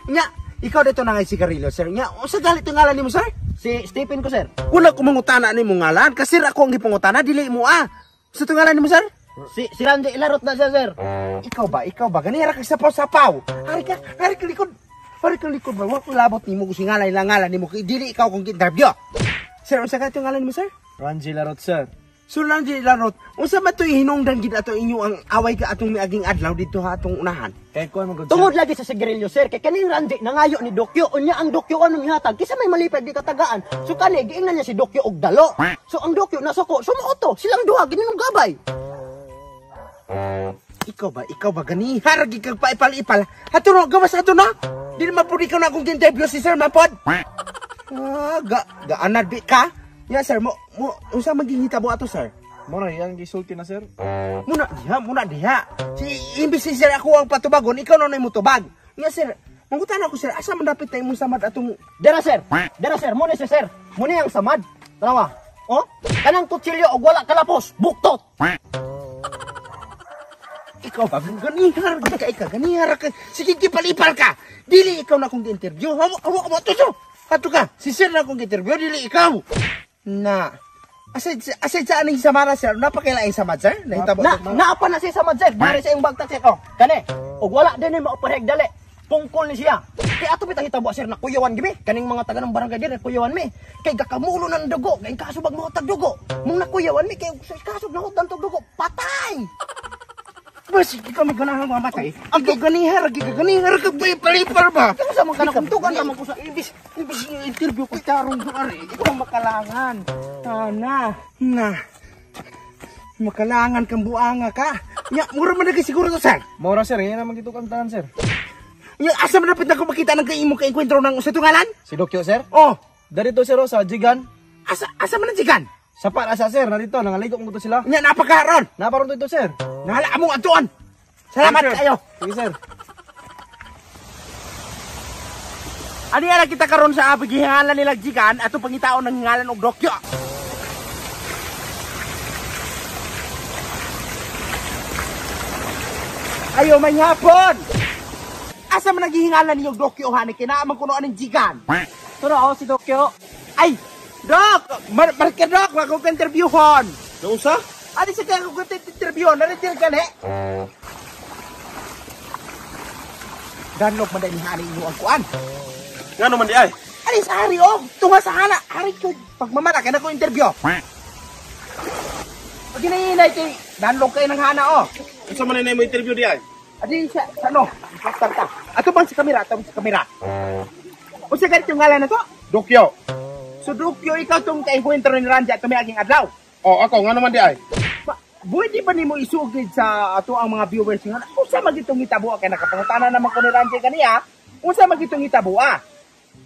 Nya, ikaw dito na ngay sigarilyo, sir. Nya, unsa galit yung ngalan nimo, sir? Si Stephen ko, sir. Wala ko mangutana nimo ngalan kasi ako ang gipangutana, dili mo ah. Sa ngalan nimo, sir? Si Randy Ilarot na siya, sir. Ikaw ba? Ikaw ba? Ganira kag sapaw-sapaw. Hari ka, hari ka likod. Hari ka likod ba? Wa ko labot nimo kung singalay lang ngalan nimo kay dili ikaw kong interview. Sir, unsa ka ngalan nimo, sir? Randy Larot, sir. So Randy Larot, unsa man to'y hinungdan gid ato inyo ang away ka atong miaging adlaw dito ha atong unahan? Kay kuan man gud, sir. Tungod lagi sa sigarilyo, sir, kay kaning Randy nangayo ni Dokyo, unya ang Dokyo anong ihatag kaysa may malipay di katagaan. So kani giingnan niya si Dokyo og dalo. So ang Dokyo nasuko, sumuoto, silang duha gininong gabay. Ikaw ba? Ikaw ba gani? Haragi kag paipal-ipal. Ato no, gawas ato na. Dili man pud ikaw na akong interview si sir mapod. Ah, ga gaanad di ka? Ya sir, mo mo unsa maging hitabo ato, sir? Mo na iyang gisulti na, sir. Muna diha, muna diha. Si imbis si sir ako ang patubagon, ikaw na mo tubag. Nga sir, mangutana ko sir, asa man dapat na imong samad atong Dara sir, dara sir, mo ni si sir. Mo ni ang samad. Tanawa. Oh, kanang kutsilyo og wala kalapos, buktot. Ikaw ba ganihar ka ikaw ganihar ka. Sige gipalipal ka. Dili ikaw na akong interview. Hawa hawa hawa tuso. Ato ka. Si sir na akong interview dili ikaw. Na. Aside aside sa aning samara sir, napakailaing samad sir. Nahitabo Na naapa na siya samad sir. Diri sa iyong bagtak sir. Oh, kani. Og wala din ni maopareheg dali. Pungkol ni siya. Kay ato bitang hitabo sir na kuyawan gimi. Kaning mga taga ng barangay diri kuyawan mi. Kay gakamulo ng dugo, kay kasubag mo tag dugo. Mung nakuyawan mi kay kasub na hutdan tag dugo, patay. Bas, ikaw may ganahan mamatay. Ang ganihar, ganihar ka palipal ba? Ikaw sa mga kanang tugan ka man ko sa Ibis, ibis yung interview ko tarong ari. Ikaw ang makalangan. Na, na. Makalangan kang buanga ka. Ya, mura man na siguro to, sir. Mo ra, sir, yan naman dito kantahan, sir. Ya, asa man dapat na ko makita ng kaimong kainkwentro ng usa tungalan? Si Dokyo, sir. Oh, Darito sir oh, sa Jigan. asa asa man ang sigan? Sa pa asa, sir, narito nangaligo mo to sila. Nya napakaron. Naparon to ito, sir. Nahala among atuan. Salamat Sige, sir. kayo. Sige, sir. Ani ara kita karon sa gihingalan nila Jigan ato pangitaon ng hingalan og Dokyo. Ayo may hapon. Asa man naghihingalan niyo Dokyo hani kinaa man kuno aning Jigan. Turo ako si Dokyo. Ay, Dok, mar Dok, wa ko interviewhon. Nausa? Ani sa kaya ko interviewhon, naritil ka ni. Danlog man dahil hani inyo ang kuan. Ngano man di ay? Ani sa hari oh, tunga sa hana, hari ko pagmamara kay na ko interview. Pag ginahinay kay danlog kay ng hana oh. Unsa man inay mo interview di ay? Adi sa ano, impostor ta. Ato bang sa kamera, ato bang sa kamera. Unsa ganit yung ngalan na to? Dokyo. So Dokyo, ikaw tong kaengkwentro ni Ranja at tumiaging adlaw. Oh, ako ngano man di ay? Pwede ba nimo isugid sa ato ang mga viewers nga unsa magitong hitabo kay nakapangutana naman ko ni Ranja kaniya? Unsa magitong hitabo ah?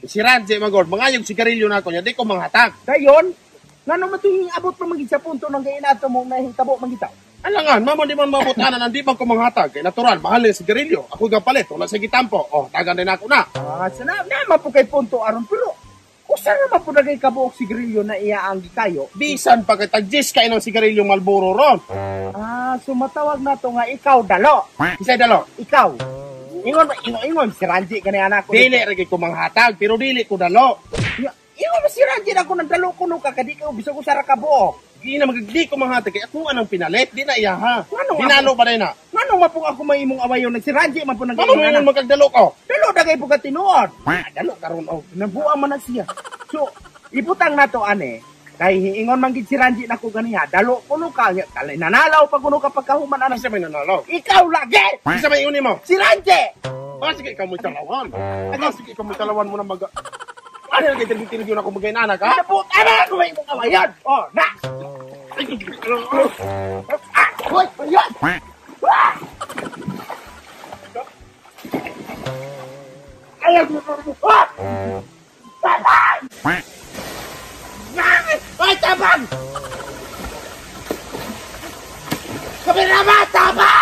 Si Ranjay magod, mangayog sigarilyo na ako niya, di ko manghatag. Dayon, ngano man tuwing abot pa magid sa punto ng gain ato mo nahitabo man gitaw. Alangan, mama di man mabutanan, hindi man ko manghatag. Kay natural, mahal yung sigarilyo. Ako gapalit, wala sa gitampo. Oh, tagan din ako na. Ah, sana na man po kay punto aron pero usa naman po na kay kabuok sigarilyo na iya ang gikayo. Bisan pa kay tag-10 kay ng sigarilyo Marlboro ron. Ah, so matawag na to nga ikaw dalo. Isay dalo. Ikaw. Ingon ingon ingon si Ranji kani anak ko. Dili ra ko manghatag, pero dili ko dalo. Ingon si Ranji na ako nagdalo kuno ka kadi ka bisag usa ra ka buok. Di na magagdi ko manghatag kay ako anang pinalit, di na iya ha. Ngano Dinalo pa na. Ngano mapong ako mahimong awayon si Ranji man po nang Ngano mo magagdalo ko? Dalo na kay po ka tinuod. Ah, dalo karon oh. Nabuang man na siya. So, ibutang nato ane kay hiingon man gid si Ranji nako ganiha. Dalo kuno ka kalay nanalaw pa kuno ka pagkahuman ana. Isa may nanalo. Ikaw lagi. Isa may ingon nimo. Si Ranji. Ah, sige ikaw mo talawan. Ah, sige ikaw mo talawan mo na mag. Ano lang interview na ako magay anak ha? Nabuang ana ko mahimong awayon. Oh, na. Ah, hoy, ayon. Ah! Ayaw mo. Ah! Tabang! Ay, tabang! Kameraman, tabang!